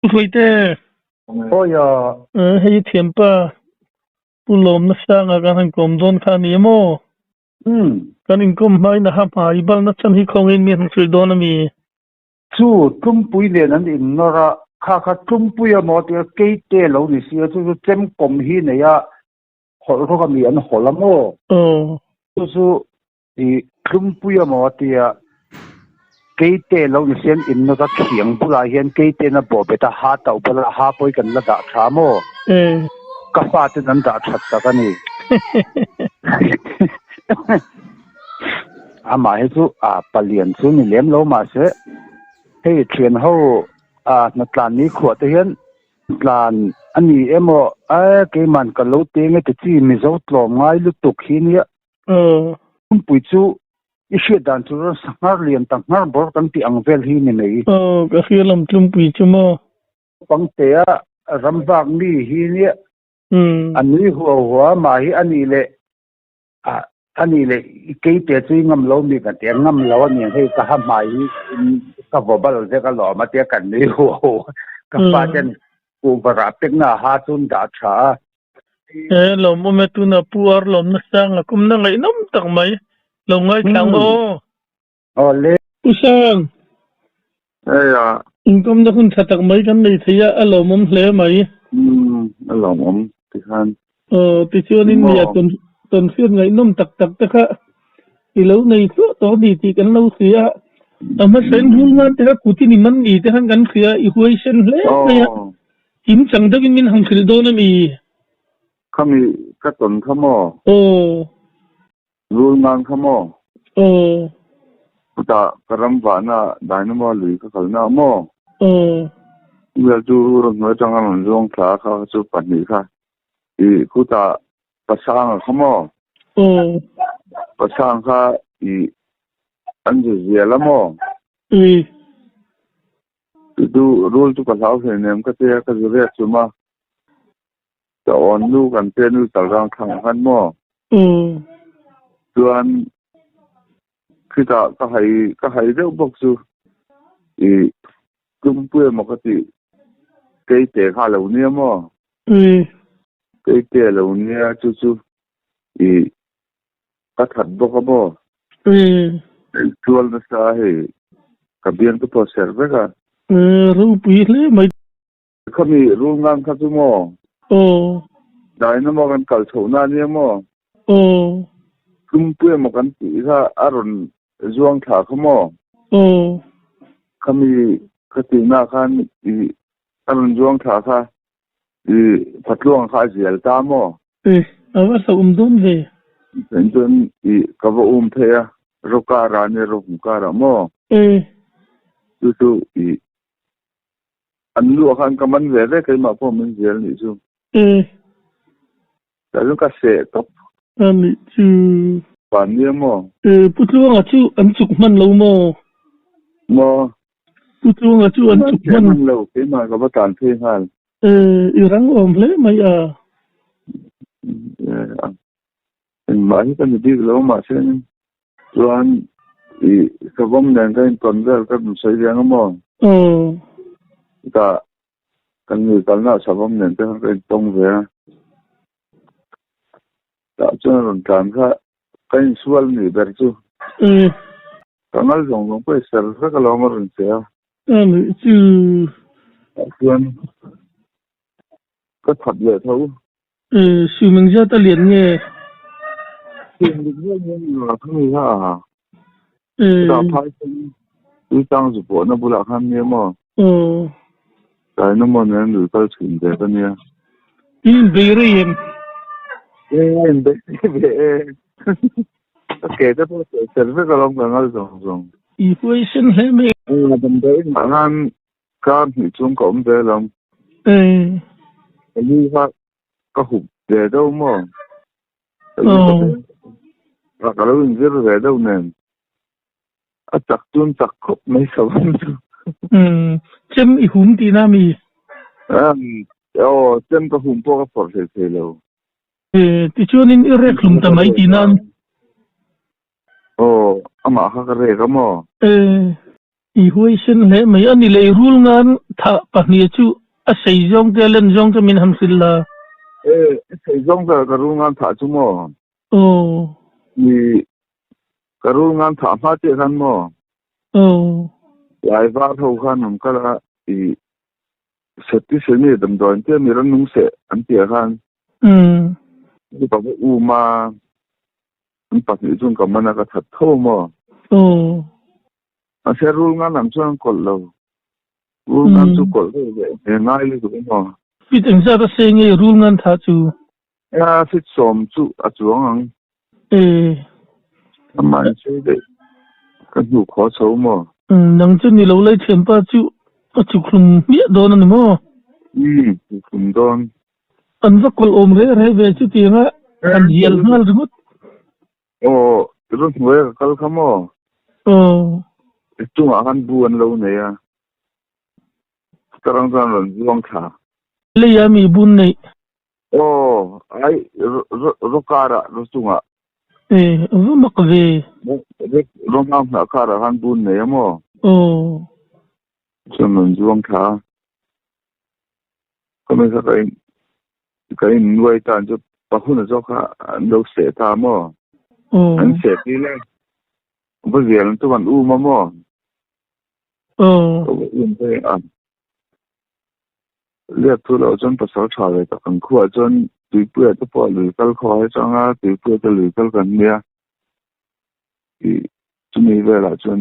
Hruaite. Awi a. Hei thianpa Pu Lawmna Sanga kan han kawm dawn kha a ni maw? Umm. Kan inkawm hmain a ha hmai balna chhan hi khawngin mi han hrilh dawn a mi? Chu Tlumpui nen an innawr a, kha kha Tlumpui a maw tia Keite lo ni si a, chu chu Chemkawm hi nei a hawlh rawk a mi an hawlh a maw? Aw. Chu chu I tlumpui a maw tia Keite lo ni sian in nawt a khiang bulah hian Keite'n a bawh bet a ha tauh bawlh a ha pawi kan la dah tha maw? Ka fate'n an dah that tak a ni. Amah hi chu a palian chu ni lem lo mahse hei thian ho a hnatlan ni khuah te hian Tlan a ni emaw a keiman ka lo teng e ti chi Mizo tlawm ngai lutuk hi nia. Pumpui chu i hriat dan chu rawn sanghar lian ta nghar bawr kan tih ang vel hi ni mai. Aw ka hria lam Tlumpui chu maw. Pangtea ram vak mi hi nia a nui huau huau a mah hi a nih leh a nih leh i keite chu i ngam lo mi kan ti a ngam lo a niang hei ka ha hmai hi ka vaw bal vek alawm a tia kan nui huau huau ka fa ten kuhva rah pekna ha chuan dah tha a. E lawmawm e tuna pu ar lawmna sang a kumna ngaihnawm tak mai lo ngaithlang aw. Aw le. Pu Sang. Hei a. Inkawmna hun tha tak mai kan nei thei a, a lawmawm hle mai. Umm a lawmawm tikhan. Aw tichuanin mi a tawn tawnhriat ngaihnawm tak tak te kha i lo nei thluah tawh a ni tih kan lo hria a. A hmasa in rul ngan te kha kutin i man ni te khan kan hria a, i huaisen hle mai a. Kim chang deuhin min han hrilh dawn a mi? Khami ka tawn kha maw? Aw. Rul ngan kha maw? Aw. Chutah ka ram vahna Dynamo lui ka kalna a maw? Aw. Vel chu rawn hnuai atang a rawn zawng thla kha chu pahnih kha i khutah Pasanga kha maw? Aw. Pasang kha i an zu zial a maw? Ui. Chu chu rul chu ka hlau hleinem ka tia ka zu riak chum a. Ka awn nu kan te nu tal rang thlang ah khan maw? Umm. Chuan khitah ka hai ka hai deuh bawk chu i Tlumpui emaw ka tih Keite kha a lo nia maw? Umm. Keite a lo nia chu chu i ka that bawk a maw? Umm. Chual nasa hei ka biang te pawh a serh vek a. Umm ropui hle mai. Khami rul ngang kha chu maw? Aw. Dynamo kan kal chhoh na ania maw? Aw. Tlumpui emaw kan tih kha a rawn zuang thla kha maw? Aw. Khami ka tih na khan i a rawn zuang thla kha i Patluang kha a zial ta maw? E, a va hlauhawm dawn ve. Chuan chuan i ka va um phei a, ro kar ah nia ro hmu kar ah maw? E. Chu chu i An luah khan ka man ve ve keimah pawh min zel nih chu. E. Tah chuan ka seh tawp. A nih chu. Van nia maw? E, Pu Tluanga chu an chuk hman lo maw? Maw? Pu Tluanga chu an chuk hman. Hman lo, keimah ka va tlan phei nghal. E, i rang awm hle mai a. E, engmah hi ka ni bik lo mahse Chuan i savawm nen ka intawn vel ka rawn sawi ve ang a maw? Aw. Chutah kan nui kalna ah savawm nen te khan ka intawng ve a. Tah chuan a rawn tlan kha ka insual nih ber chu. Aw. Ka ngal zawng zawng pawh i ser vek alawm a rawn che a. A nuih chu. Tah chuan ka that leh tho. Swimming zat a lian nge? Swimming zat hian eng kha mi kha a? Chutah phai sen tuitang zu pawhna bulah khan nia maw? Aw. Tlai na maw nen lui kal chhin ve ka nia. In inbei rei em? E, a inbei rei ve e. Ka ke te pawh ser ser vek alawm ka ngal zawng zawng. I huaisen hle mai. Damdawiin ah khan Kar hnih chuan ka awm ve lo. E. Ka lu kha ka hup ve deuh maw? Ka lu ka ve a, ka lo inzir ve deuh nen. A chak chuan chak khawp mai savan chu. Umm, chem i hum tihna mi? Umm, aw, chem ka hum pawh ka phawrh hlei thei lo. E, tichuanin i rek hlum ta mai tihna a ni. Aw, amah kha ka rek a maw? E. I huaisen hle mai a ni lei rul ngan thah pahnih chu a sei zawng te a len zawng te min han hrilh la. E, a sei zawng te ka rul ngan thah chu maw? Aw. I ka rul ngan thah hma chiah khan maw? Aw. Lai var ho khan an kal a, i Seti seni damdawi an tia mi rannung seh an tia khan. Umm. Ka va um a. An pahnih chuan ka man a ka that tho maw? Aw. Mahse rul ngan lam chuan an kawlh lo. Rul ngan chu kawlh deuh leh he ngai lutuk a maw? Fit engzat a sei nge rul ngan tha chu? Ea fit sawm chu a chuang ang. E. Amah in sei daih ka hnuk haw chho maw? Nang chu ni lo lai thianpa chu a chuk hlum hmiah dawn a ni maw? Umm, chuk hlum dawn. An va kawlh awm reh reh ve chutiang a an hial nghal ringawt. Aw, ru hnuai a ka kal kha maw? Aw. I chungah khan bu an lo nei a, tarang chuan rawn zuang thla. Lei a mi bun neih. Aw, ai ro karah, ro chungah. E, va mak ve. Ro hma hnah karah khan bun nei a maw? Aw. Chuan rawn zuang thla a. Ka hmasa ka in ka in nuai tan chu pahuna zawk kha an lo seh ta maw? An seh tir le va zial an tum an um a maw? Ka va um phei a. Liak thu loh chuan pasal tha ve tak ang khuah chuan tuipuiah te pawh lui kal khaw ai changa tuipuiah te lui kal kan nia. Ih chumi velah chuan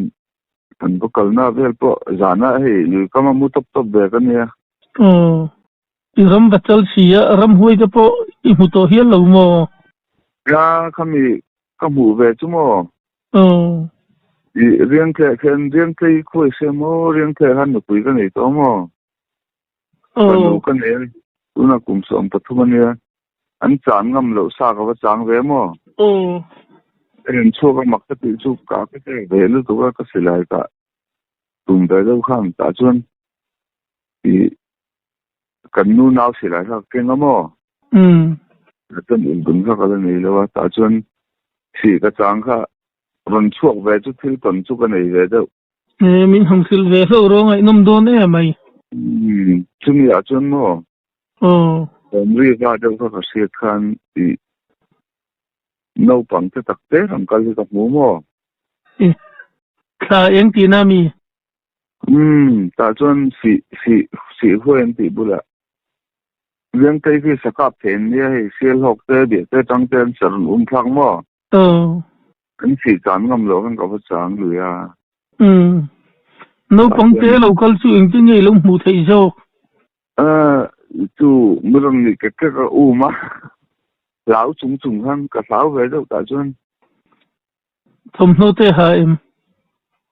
kan va kalna vel pawh zana hei lui kam a mu tawp tawp ve ka nia. Aw, i ram va chal si a, ramhuai te pawh i hmu tawh hial lo maw? Nia, khami ka hmuh ve chu maw? Aw. Ih riangtleh khian riangtlei khawi se maw, riangtleh khan nupui ka nei tawh maw? Fanu ka nei a, tunah kum 13 a nia, an chang ngam loh sa ka va chang ve maw? Ka rawn chhuak a, mak ka tih chu ka ka tek ve lutuk a, ka silai kah tum ve deuh khan tah chuan ih kan nu nau silai kha ka keng a maw? Tah chuan inbun kha ka la nei lo a, tah chuan sih ka chang kha rawn chhuak ve chu thil tawn chu ka nei ve deuh. He min han hrilh ve hlauh rawh ngaihnawm dawn em mai. Umm chumi ah chuan maw? Aw. Awmri va deuh kha ka hriat khan ih naupang te tak te rawn kal hi ka hmu maw? Ih thla eng tihna mi? Umm tah chuan sih sih sih huai an tih bulah Riangtei khi sakap thei an nia hei Sialhawk te Biahte tang te an ser an um thlak maw? Aw. Kan thih chan ngam loh khan ka va chang lui a. Umm. Naupang te lo kal chu engtin nge i lo hmuh theih zawk? Aaa chu mi rawn nih kek kek a um a, hlau chung chung khan ka hlau ve deuh tah chuan. Thawmhnaw te ha em?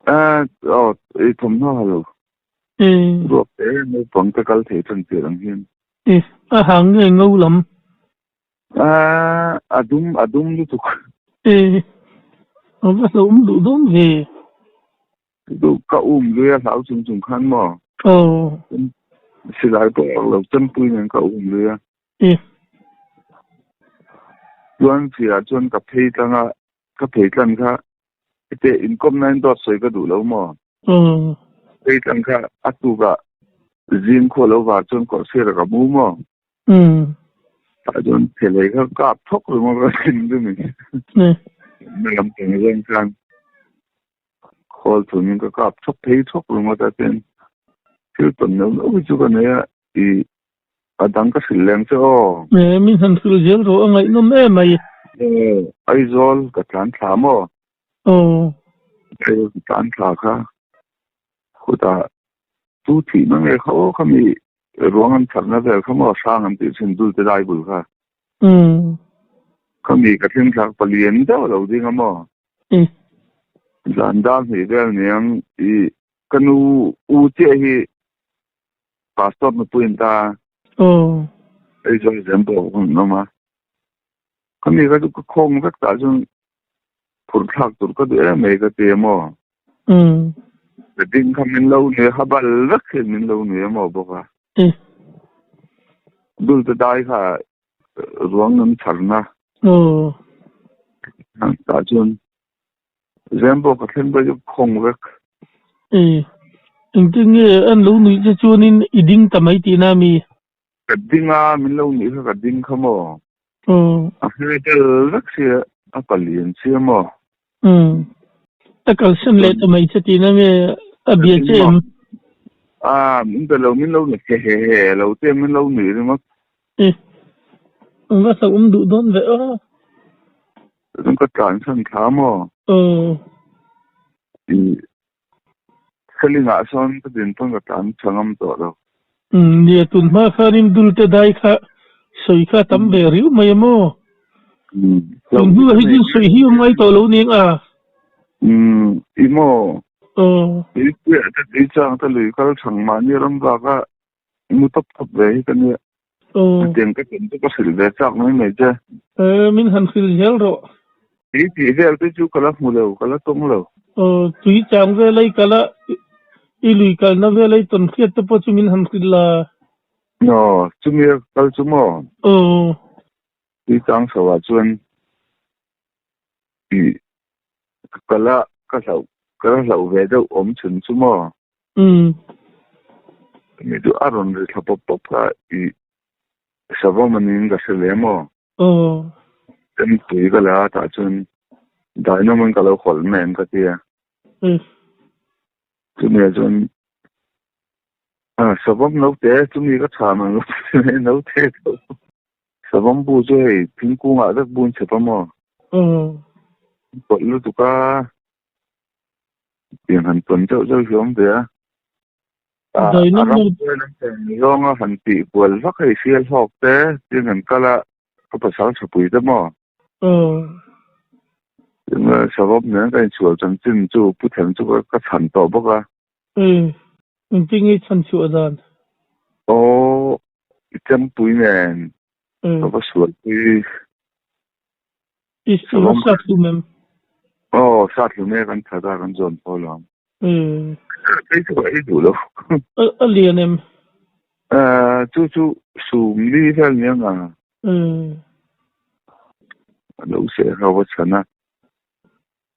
Aaa aw i thawmhnaw ha lo. Ruak te naupang te kal thei tan tir ang hian. I a hang nge ngo lam? Aaa a dum a dum lutuk. E a va hlauhawm duh dawn ve. Duh ka um lui a hlau chung chung khan maw? Aw. Silai pawh a lo chempui nen ka um lui a. E. Chuan fiah chuan ka phei tlang a, ka phei tlang kha hete inkawm nain dawt sawi ka duh lo maw? Aw. Phei tlang kha a tukah zing khual lo var chuan kawrhsir a ka mu maw? Umm. Tah chuan thelei kha kap thawk ringawt ka thin chu mi. Na lam pang zawng khan khawl thunin ka kap thawk phei thawk ringawt a chuan thil tawn neuh neuh hi chu ka nei a i a dang ka hrilh leng che aw. E min han hrilh zel rawh a ngaihnawm em mai. E Aizawl ka tlan thla maw? Aw. Aizawl ka tlan thla kha khutah tu thih na nge kha aw khami Ruang an chharna vel kha maw hrang an tih thin dul te dai bul kha. Umm. Khami ka thleng thlak palian deuh a lo ding a maw. I. Zan dar hnih vel niang i ka nu u chiah hi pastor nupui an ta. Aw. Aizawl zem pawh ka han awm a. Khami kha chu ka khawng vek tah chuan phurh thlak tur ka duh em mai ka ti a maw. Umm. Ka ding kha min lo nui a, ha bal vek hian min lo nui a maw bawk a. Dul te dai kha ruang an chharna. Aw. Tah chuan zem pawh ka thleng phei chu khawng vek. Umm. Engtin nge an lo nuih che chuanin i ding ta mai tihna a mi? Ka ding a, min lo nuih kha ka ding kha maw? A hmel tel vek sia, a palian sia maw? Umm. A kalsan leh ta mai che tihna nge a bia che em? A, min be lo, min lo nuih he he he lo te min lo nuih ringawt. I, ang va hlauhawm duh dawn ve aw. Chuan ka tlansan thla maw? Aw. I, Selingah sawn ka din pawn ka tlan tha ngam tawh lo. Umm nia tun hma khanin dulte dai kha sawi kha a tam ve riau mai a maw? Tun hnuah hi chu sawi hi awm ngai tawh lo ning a. Umm i maw? Aw. Tuipuiah te tui chang te lui kal thang mahni ram baka mu tawp tawp ve hi ka nia. Aw. Hetiang ka tum chu ka hrilh ve chak mai mai che. Eh, min han hrilh zel rawh. Tui tih vel te chu ka la hmu lo, ka la tawng lo. Aw, tui chang vel ai kal a, i lui kalna vel ai tawn hriat te pawh chu min han hrilh la. Aw, chumi a kal chu maw? Aw. Tui chang chho ah chuan i ka kal a, ka hlauh, ka la hlauh ve deuh awm chhun chu maw? Umm. Mi chu a rawn ri thla pawp pawp kha i savawm a niin ka hre ve maw? Aw. Chempui ka la a tah chuan daihnawmin ka lo hawlh mai ang ka ti a. Umm. Chumi ah chuan savawm naute chumi ka chham ang naute tho. Savawm bu chu hei thingkungah vek bun chep a maw? Aw. Pawlh lutuk a. Tiang han tawn chauh chauh hi awm ve a. A ram zawnga han tih kual vak hei sial hlawk te tiang han kal a ka pasal tha pui te maw. Tiang savawm nen ka inchhual chanchin chu pu them chu ka chhan tawh bawk a. Engtin nge chhan chhuah dan? Aw i chempui nen ka va sual pui. I va sat hlum em? Aw, sat hlum e, kan that a, kan zawn thaw lo ang. Kei chu ka ei duh lo. A lian em? Chu chu sum li vel ni ang a. A lo seh ho a chhan a.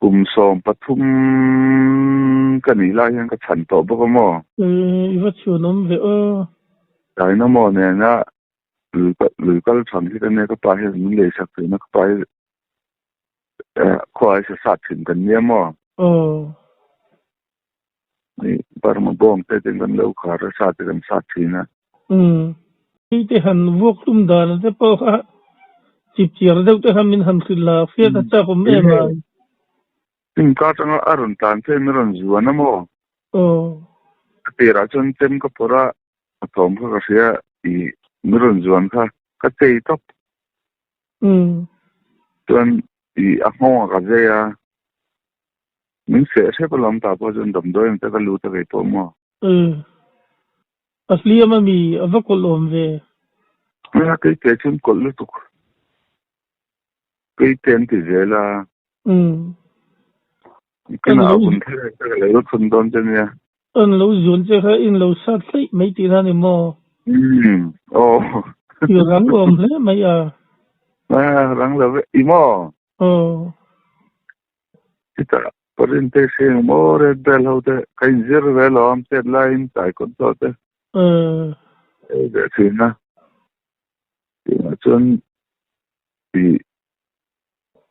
Kum 13 ka nih lai hian ka chhan tawh bawk a maw? I va chhuan awm ve aw. Dynamo nena Lui kal tham hi ka nia ka pa hian min lei sak thin a ka pa hi khua hi sa sat thin kan nia maw ni Burma bawng te ten kan lo khar a sa te kan sat thin a. Umm hei te han vuak hlum dan te pawh kha chip chiar deuh te kha min han hrilh la hriat a chak awm em ai. Hnim ka atanga a rawn tlan phei min rawn zuan a maw? Aw. A tirah chuan chem ka phawrh a, a thawm kha ka hria i min rawn zuan kha ka chei tawp. Umm. Chuan i a nghawng a ka zei a, min seh hrep alawm tah pawh chuan damdawi ang te ka lut a kei pawh maw? Umm. A hliam a mi a va kawlh awm ve. Nia kei ke chuan kawlh lutuk. Kei te an ti zel a. Umm. Kinah a hun thar e ka lo thun dawn che nia. An lo zuan che kha in lo sat hleih mai tih na ni maw? Umm. Aw. I rang awm hle mai a. A rang lo ve. I maw? Aw. Chutah Parin te hriang maw Red Bell ho te ka inzir ve lo am chet laiin taekwondo te. Umm. Ei ve thin a. Tunah chuan i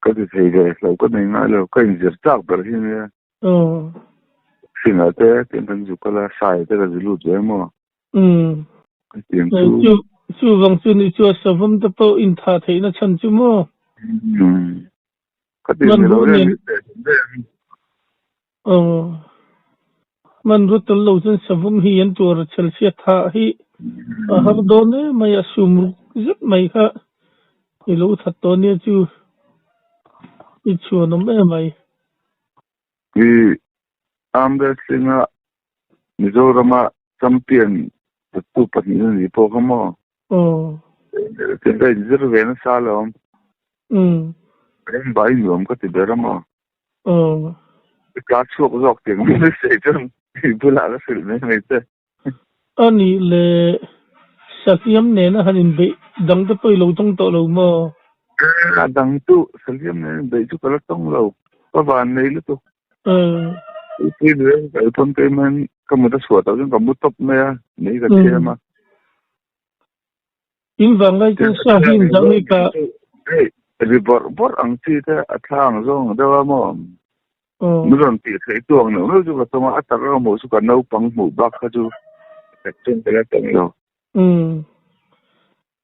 ka ti thei ve hlo ka nei ngai lo ka inzir chak ber hi nia. Singa te tiang kan zu kal a sai te ka zu lut ve maw. Tiang chu. Chuvang chu ni chu a savawm te pawh inthah theihna chhan chu maw. Ka ti ni lo reng Aw. Hmanrua tel lo chuan savawm hi an tuar a chhel chhiat thah hi a har dawn em mai a, sum ruk zet mai kha i lo that tawh nia chu i chhuan awm em mai. I arm wrestling a Mizorama champion tu pahnih na ni pawh kha maw? Aw. Tiang ka inzir ve nasa alawm. Umm. Ram bai nuam ka ti ber a maw? Aw. I tla chhuak zawk tiang min la sawi chuan i bulah ka hrilh mai mai che. A nih le Sahliam nena han inbeih dang te pawh i lo tawng tawh lo maw? A dang chu Sahliam nena inbeih chu ka la tawng lo. Ka van nei lutuk. Aw. Pui lui a ka kal pawn keimah in. Ka mut a chhuah tawh chuan ka mu tawp mai a, mei ka chhem a. In vanglai chuan sa hi in zang i ka. Hei ri bawrh bawrh ang chi te a thla ang zawng deuh a maw? Min rawn tih theih tu ang neuh neuh chu ka tum a, a tak a ka hmuh chu ka naupang hmuh bak kha chu tak chuan ka la tawng lo. Umm.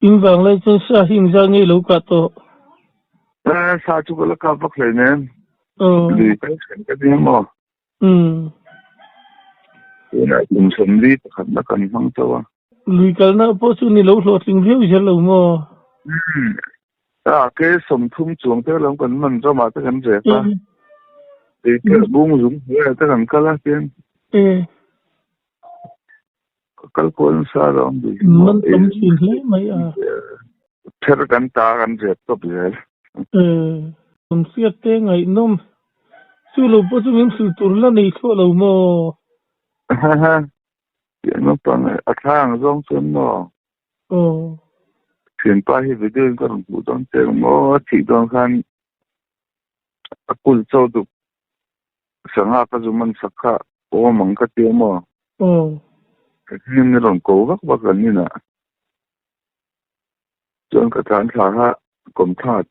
In vanglai chuan sa hi engzah nge i lo kah tawh? Eh, sa chu ka la kap vak hleinem. Lui kal ṭhen ka nia maw? Umm. Tunah kum sawmli pakhatna kan hmang chauh a. Lui kalna pawh chu ni lo hlawhtling viau zel lo maw? Umm. A ke 30 chuang te lam kan man ramah te kan rek a. Tui te bung zung hnuaiah te kan kal a tian. Ka kal kual nasa alawm lui hi maw. Man tam thin hle mai a. Pher kan ta kan rep tawp zel. Kan hriat te ngaihnawm. Chu lo pawh chu min hrilh tur la nei thluah lo maw? Haha. Pian naupang a thla ang zawng chuan maw? Aw. Thianpa hi video in ka rawn hmuh dawn che ang maw? A thih dawn khan a kul chaw duk Sangha ka zu man sak kha awm ang ka ti a maw? Aw. Ka hming i rawn ko vak vak an inah. Chuan ka tlan thla kha kawmthla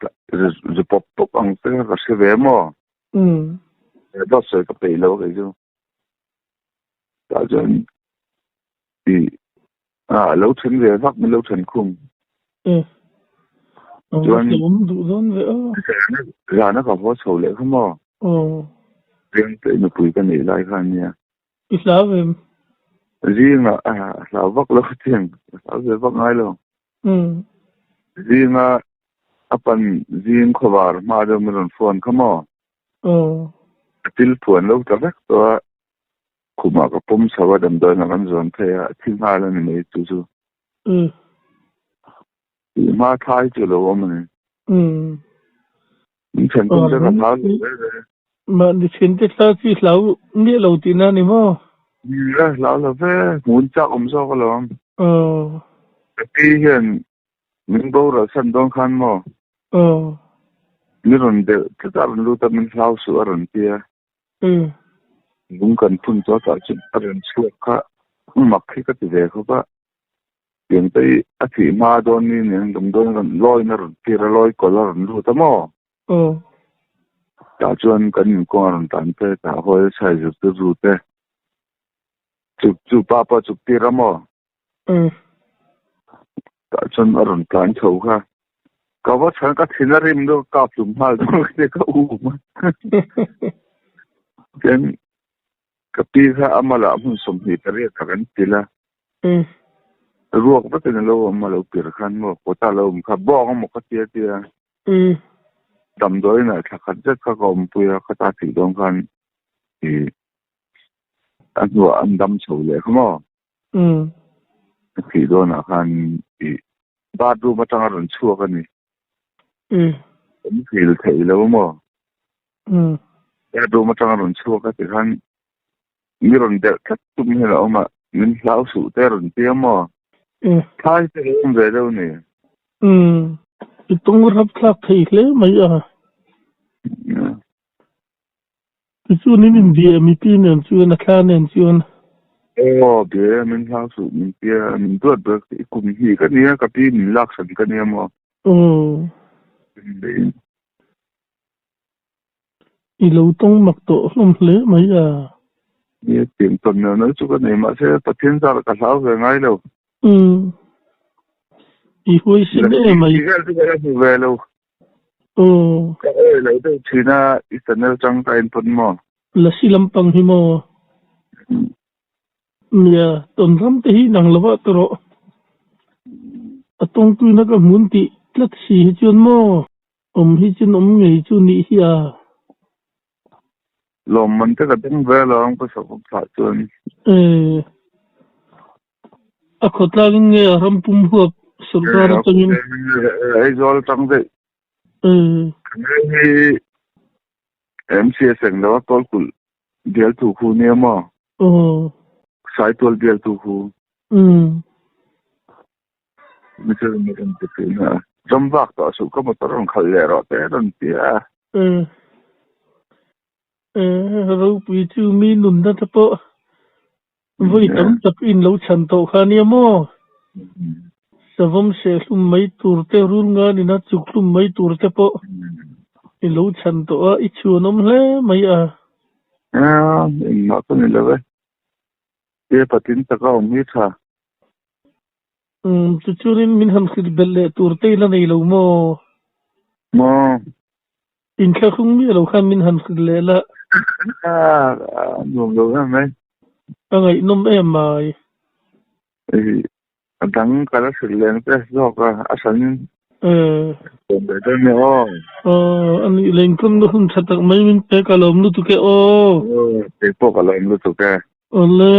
zu pawp pawp ang te kha ka hre ve maw? Umm. Dawt sawi ka peih lo kei chu. Tah chuan i a lo then ve vak min lo then khum. E. Chuan awm duh dawn ve aw. Zana ka haw chho leh kha maw? Aw. Riangte nupui ka neih lai kha ania. I hlau em? Zingah a hlau vak lo chiang, a hlau ve vak ngai lo. Umm. Zinga a pan zing khawvar hma deuh min rawn phone kha maw? Aw. A til phuan lo ta vek tawh a, Khumah ka pawm chho a, damdawiin ah kan zawn phei a, a thi nghal a ni mai chu chu. Umm. Tih hma thlai chu a lo awm a ni. Umm. Min then tum te ka hlau lo ve ve. Mahni then te thla chi hlau miah lo tihna a ni maw? Ni e, hlau lo ve, hmun chak awm zawk alawm. Aw. Ka pi hian min boral san dawn khan maw? Aw. Mi rawn delh tlat a rawn lut a, min hlau suh a rawn ti a. Umm. Lung kan phun chu a tah chu a rawn chhuak kha mak hi ka ti ve khawp a. Piangte hi a thih hma dawn ni nen lung dawn rawn lawiin a rawn tir a, lawi kawlh a rawn lut a maw? Aw. Tah chuan kan inkawng a rawn tan phei a, tah hawi chhai zirtir ru te chuk chu pa pawh a chuk tir a maw? Umm. Tah chuan a rawn tlan chho kha. Ka va chhan ka thin a rim deuh ka kap hlum nghal dawn ka tia ka um a. Chuan ka pi kha a malah hmun 28 ah kan til a. Umm. Ruak vekin a lo awm a lo pir khan maw kawta a lo awm kha bawng a maw ka tia tia. Umm. Damdawiin ah thla khat zet kha ka awmpui a khata thih dawn khan ih a hnuah an dam chho leh kha maw. Umm. A thih dawnah khan ih bathroom atanga rawn chhuak a ni. Umm. Kan feel theih lo maw? Umm. Bathroom atanga rawn chhuak a ti khan mi rawn delh tlat tum hian a awm a, min hlau suh te rawn ti a maw? Umm. Thlai te lo awm ve deuh ni. Umm. I tawng rapthlak thei hle mai a. Umm. Tichuan in inbia mipi nen chuan a thla nen chuan. Aw bia min hlau suh min tia min duat ber i kum hi ka nia ka pi min lak hran ka nia maw. Aw. I lo tawng mak tawh hlawm hle mai a. Nia tiang tawn neuh neuh chu ka nei mahse Pathian zar ka hlau ve ngai lo. Umm. I huaisen emai. Ti vel chu ka la hmu ve lo. Aw. Ka awi lo deuh thin a, i channel tangkain pawn maw? Lasi lampang hi maw? Nia, tawn ram te hi nang lovah ta rawh. A tawngtuina ka hmun tih tlat si hi chuan maw? Awm hi chuan awm ngei chu nih hi a. Lawmman te ka deng ve lo ang ka sawhawk thlah chuan. Ee. A khawtlangin nge a ram pum huap sorkar atangin? Aizawl atang daih. Hei hi MCS eng lo a Kawlkulh bialtu khu nia maw? Saitual bialtu khu. Michel mi rawn ti thin a. Ram vak tawh suh ka motor rawn khalh leh rawh te rawn ti a. Ropui chu mi nunna te pawh. Vawi tam tak in lo chhan tawh kha nia maw? Savawm seh hlum mai tur te, rul ngan ina chuk hlum mai tur te pawh i lo chhan tawh a, i chhuanawm hle mai a. Engmah ka ni lo e. Tia patin taka awm hi tha. Umm, chuchuanin min han hrilh belh leh tur te i la nei lo maw? Maw? Inthlahrung miah lo khan min han hrilh leh la. A nuam lo em mai. A ngaihnawm em mai. A dang ka la hrilh leh ang che zawk a, a hran in leh dawn nia aw. Aw, a nih leh intlawmna hun tha tak mai min pek a lawm lutuk e aw. Aw, keipawh ka lawm lutuk e. Awle.